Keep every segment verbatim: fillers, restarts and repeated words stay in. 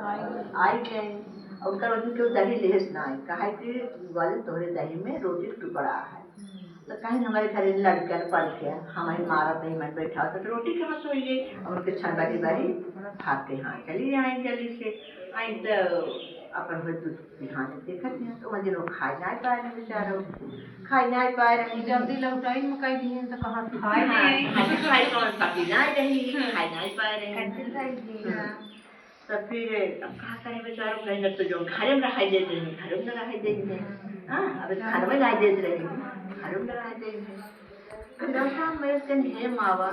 आई गए, और उनकर वजन के दही लेस ना आई, कहा कि "बोले तोहरे दही में रोटी के टुकड़ा है।" तो कहीं हमारे घर लड़कन पड़ के हमें मारत है, मैं बैठा होता तो रोटी के मत होइए, और उनके छन बारी बारी भाग के हाँ चली आए जल्दी से। आई तो अपन हो दूध पिहाने देखत हैं, तो वजन वो खाए ना पाए रहे बेचारा, खाए ना पाए रहे। जल्दी लौटाई में कह दिए तो कहाँ खाए हाँ, नहीं। हम खाए कौन पकी ना रही, खाए ना पाए रहे। तो फिर अब का करे बेचारो, कहीं ना तो जो घरे में रहाई देते हैं, घरे में रहाई देते हैं। हाँ, अब घर में लाई देते रहे, घरे में रहाई देते हैं। फिर लौटा मैं कहन, "हे मावा,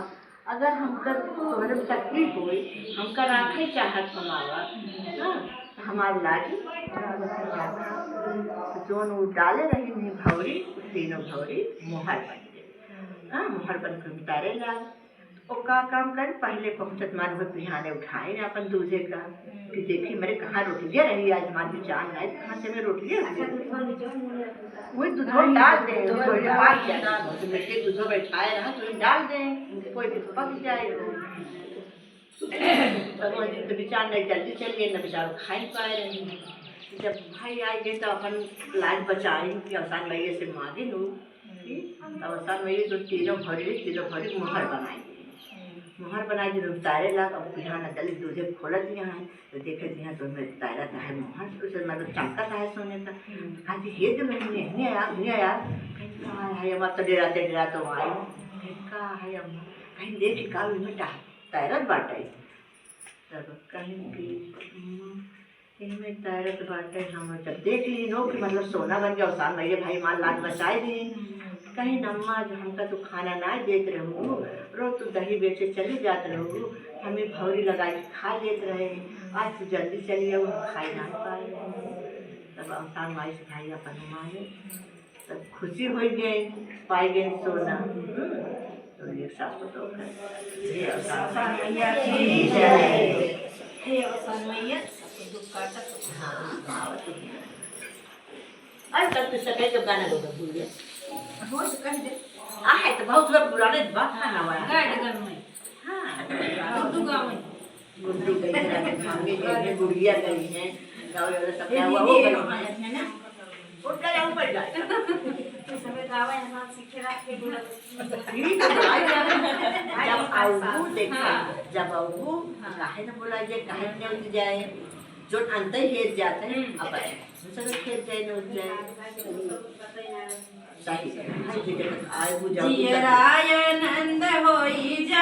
अगर हमका तोहरे में तकलीफ होई, हमका राखे चाहत हो मावा, हाँ, तो हमार लाज जोन उ डाले रही नहीं भौरी, तीनों भौरी मोहर बन गई।" हाँ, मोहर बन के उतारे लाग। ओ का काम करे, पहिले पहुँचत मान हो पिहाने उठाए अपन दूधे का, कि देखी मेरे कहाँ रोटिया रही, आज हमार बिचान नहीं, कहाँ से मैं रोटिया हुई? वही दूधो डाल दे, दूधो डाल दे, तो बेटे दूधो बैठाए रहा, तो डाल दे, कोई भी पक जाए। तब वह दिन तो बिचान नहीं, जल्दी चल गए, न बेचारो खाई पाए रहे। जब भाई आ गए तो अपन लाज बचाई कि अवसान भैया से मांगे नु। तब अवसान भैया तो तीनों भरी, तीनों भरी मोहर बनाई। मोहर बनाई, जब उतारे लाग, अब बिहान जल्दी दूधे खोलत दिया है, तो देखे दिया तो मैं तारा का है मोहर, उसे मतलब चमका का है सोने का। कहा कि "हे तो नहीं, नहीं आया, नहीं आया।" कहीं "का है अम्मा?" तो डराते डराते आई। कहीं "का है अम्मा?" कहीं "देख का में टा-, तैरत बाटे।" तब कहीं कि "अम्मा, इनमें तैरत बाटे।" हम जब देख ली नो कि मतलब सोना बन गया, अवसान भैया भाई मार लाज बचाए दी। कहीं "अम्मा, जो हमका तू खाना ना देत रहू, रोज तू दही बेचे चली जात रहू, हमें भौरी लगा के खा लेत रहे, आज तू जल्दी चली आओ, हम खाई ना पाए।" तब अवसान माई से भाई अपन माने, तब खुशी हो गए, पाए गए सोना। हम्म, तो एक सास तो हे अवसान मैया की जय। हे अवसान मैया, सबके दुख काटा, सबके हाँ, हाँ, और तो क्या। अरे, तब तो सकाई के गाना गा दो, भूल गया। हो तो कह दे। आ, है तो बहुत लोग पुराने बात ना हुआ है। गाय के घर में। हाँ। गुड्डू गाँव में। गुड्डू गई है, राजू मांगे गई है, गुड़िया गई है, गाँव वाले सब क्या हुआ, वो बना है। है ना? उठ गया, ऊपर जाए। तो समय गावा यहाँ सीखे रख के बोला। ठीक है, भाई, जब आऊँ, देखा, हाँ। जब आऊँ, हाँ। काहे ना बोला जाए, काहे ना उठ जाए, जो अंत ही हेर जाते हैं, हम्म। अब आए। सब खेत जाए न उठ जाए। सही है। भाई जी, जब आए, वो जाओ, जियरा आनंद होई जा।